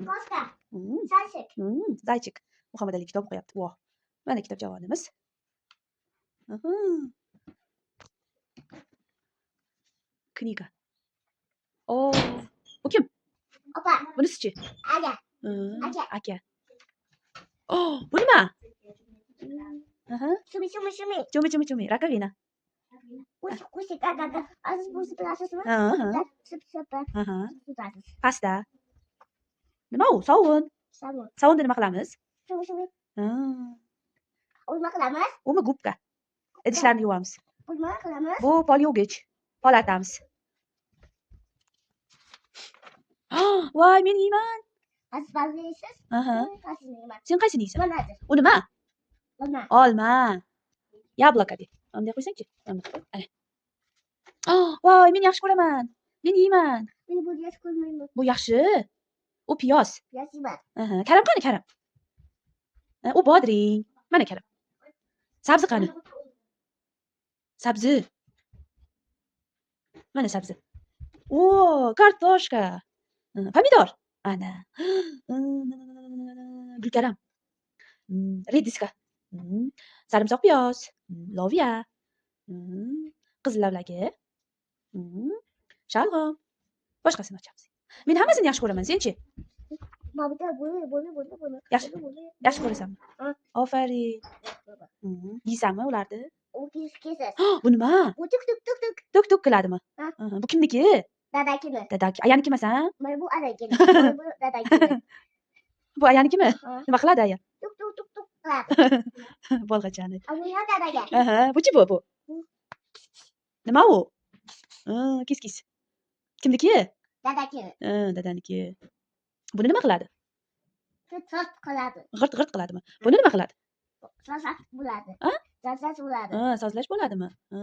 Кошка. Зайчик. Зайчик. Muhammad Ali kitob o'qiyapti. Voh. Mana kitob javonimiz. Aha. Книга. O, bu kim? Opa. Bunisichi? Aka. Aka. Aka. Oh, bu nima? Aha. Shumi, shumi, shumi. Chumi, chumi, chumi. Раковина. Qo'shiq, qo'shiq. Aka, aka. Aziz bu bilasizmi? Ha. Sip, sip, Aha. tutasiz. Pasta. Nima u? Sovun. Sovun. Sovunda nima qilamiz? Shumi, shumi. Ha. U nima qilamiz? Umi gubka. Idishlarni yuvamiz. Bu nima qilamiz? Bu pol yuvgich. Pol artamiz. Voy, men yeyman. Aziz bazni yeysiz? Aha. Men qaysini yeyman? Sen qaysini yeysan? Mana hozir. U nima? Olma. Olma. Яблоко de. Bunday qo'ysangchi. Ana. Ana. Voy, men yaxshi ko'raman. Men yeyman. Men buni yaxshi ko'rmayman. Bu yaxshi. U piyoz. Piyoz yeyman. Aha, karam qani karam? Ha, u bodring. Mana karam. Sabzi qani? Sabzi. Mana sabzi. O, kartoshka. Pomidor. Ana. Gulkaram. Rediska. Sarimsoq piyoz. Loviya. Qizil lavlagi. Shalg'om. Boshqasini ochamiz. Men hammasini yaxshi ko'raman, senchi? Bobida buni, buni, buni, buni. Yaxshi. Buni, buni. Yaxshi ko'rasanmi? Ha. Ofarin. Yeysanmi ularni? U kesiz. Bu nima? Bu tuk tuk tuk tuk. Tuk tuk qiladimi? Ha. Aha, bu kimniki? Dadakini. Dadaki. Ayanikimasan? Mana bu anakini. Mana bu dadakini. Bu ayanikimi? Ha. Nima qiladi aya? Tuk tuk tuk tuk qiladi. Bolg'achani. A bu ham dadaga. Aha, buchi bu? Nima u? Kis kis. Kimniki? Dadakini. Ha, dadaniki. Buni nima qiladi? Tut tut qiladi. G'irt g'irt qiladimi? Buni nima qiladi? Sozlash bo'ladi. A? Sozlash bo'ladi. Ha, sozlash bo'ladimi? Ha.